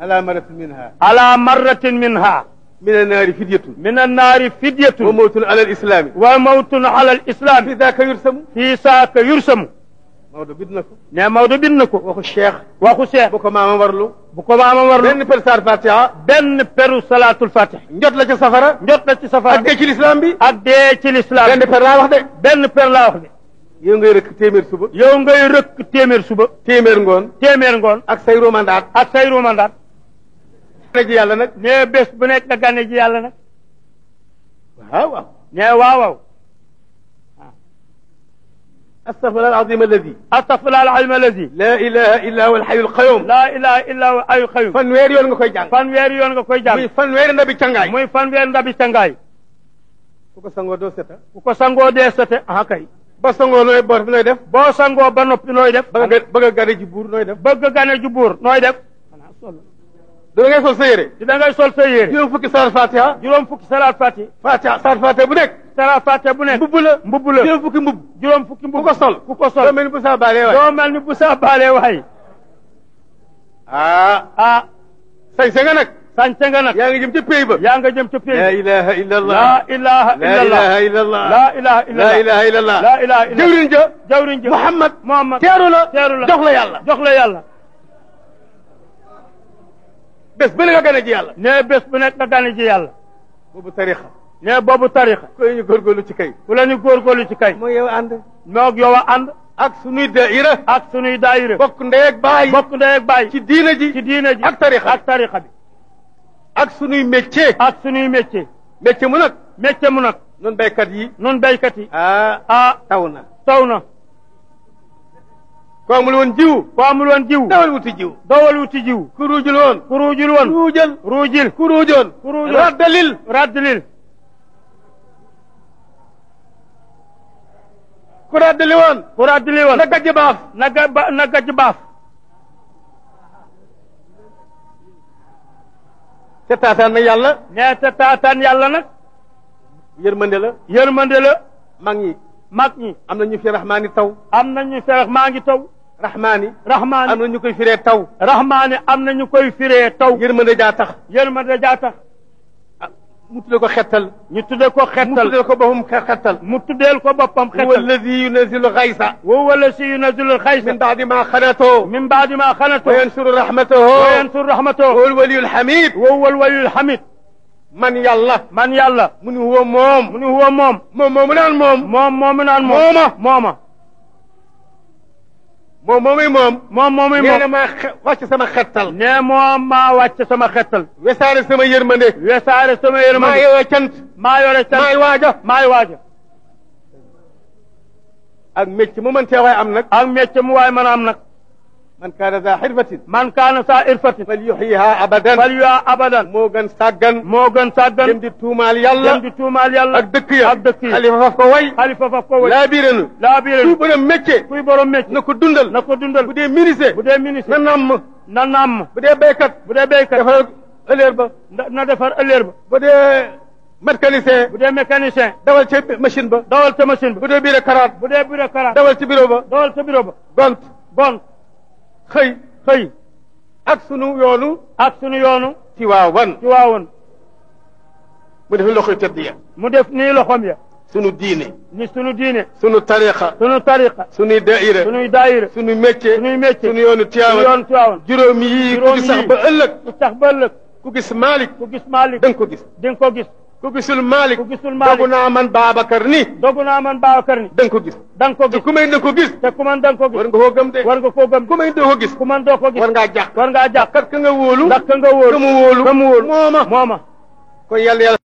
ala marratin minha ala marratin minha min annaari fidyatun min annaari fidyatun wa mawtun ala alislami wa mawtun ala alislami fi daaka yursamu fii saaka yursamu Maodo bind na ko ne Maodo bind na ko waxu cheikh waxu cheikh bu ko maama warlu bu ko maama warlu benn per saar fatiha benn peru salaatul fatih njot la ca safara njot na ci safara ak dee ci lislaam bi ak dee ci lislaam benn per laa wax de benn per laa wax de yow ngay rëkk téeméer suba yow ngay rëkk téeméer suba téeméer ngoon téeméer ngoon ak say romandaat ak say romandaat ne ji yàlla nag ne bés bu nekk nga gànne ji yàlla nag waaw waaw ne waaw waaw astaghfirullah al-azim alladi astaghfirullah al-azim alladi la ilaha illa huwa al-hayyul qayyum la ilaha illa huwa al-hayyul qayyum fanweeri yoon nga koy jàng fanweeri yoon nga koy jàng muy fanweeri ndabi cangaay muy fanweeri ndabi cangaay ku ko sangoo doo seta ku ko sangoo dee sete ah kay ba sangoo nooy bor bi nooy def boo sangoo ba noppi nooy def bëgg a gane ji buur nooy def bëgg gane ju buur nooy def xanaa sol da ngay sol sa yére da ngay sol sa yére juróom fukki salaat fatiha juróom fukki salaat fatiha salaat fatiha bu nekk salaat fatiha bu nekk mbubb la juróom fukki mbubb juróom fukki mbubb ku ko sol doo mel ni bu saa baalee waay doo mel ni bu saa baalee waay sañse nga nag sañse nga nag yaa ngi jëm ca pays ba yaa nga jëm ca pays la ilaha illa allah la ilaha illa allah la ilaha illa allah la ilaha illa allah la ilaha illa allah jawriñ ja Muhammad teeru la jox la yàlla jox la yàlla bés bu ne nga gane ji yàlla ne bés bu nekk nga gane ji yàlla boobu tarixa ne boobu tarixa koy ñu góorgóorlu ci kay ku la ñu góorgóorlu ci kay moo yow ànd moog yow a ànd ak sunuy daayira ak sunuy daayira bokk ndey ak baay bokk ndey ak baay ci diina ji ak tarixa bi ak sunuy métier ak sunuy métier mu nag nun béykat yi taw na ko amul woon jiw dawal wuti jiw ku ruujul woon ruujil ku ruujoon raddalil ku raddali woon na gajj baaf na gajj baaf te taataan na yàlla ne te taataan yàlla nag yërmande la mag ñi am na ñu fi raxmaani taw am na ñu fi raxmaani taw raxmaani am na ñu koy firee taw raxmaani am na ñu koy firee taw yërmande jaa tax mu tuddee ko xettal ñu tuddee ko xettal mu tuddeel ko boppam xettal huwa alladi yunazzilu xaysa min baadi ma xanatoo wa yansuru rahmatahu huwa alwaliyul hamid man yàlla mu ni huwa moom moomu naan mooma moom nee na maa wàcc sama xettal nee moom maa wàcc sama xettal wesaare sama yërmande maa yore cant maay waaja ak mécc mu mën cee waay am nag ak mécc mu waay mën a am nag man kaana za xirfatin fal yuhyiha abadan moo gën sàggan dem di tuumaal yàlla ak dëkk ya xalifa faf ko way laa biiranu kuy borom mécce na ko dundal bu dee ministre na namm bu dee béykat defar ëllëer ba bu dee mécanicien dawal ca machine ba bu dee bureaucrate dawal ci bureau ba gont xëy ak sunu yoonu Tiwaawan mu def loxoy tëdd ya mu def nii loxom ya sunu diine sunu tariqa sunuy daayira sunu métier sunu yoonu Tiwaawan juróom yi ku sax ba ëllëg ku gis Malick da nga ko gis ku gisul Malick dogu naa man Babacar ni da nga ko gis te ku may da nga ko gis war nga koo gëm de ku may doo ko gis war ngaa jàq kat ka nga wóolu ka mu wóolu mooma mooma kon yàlla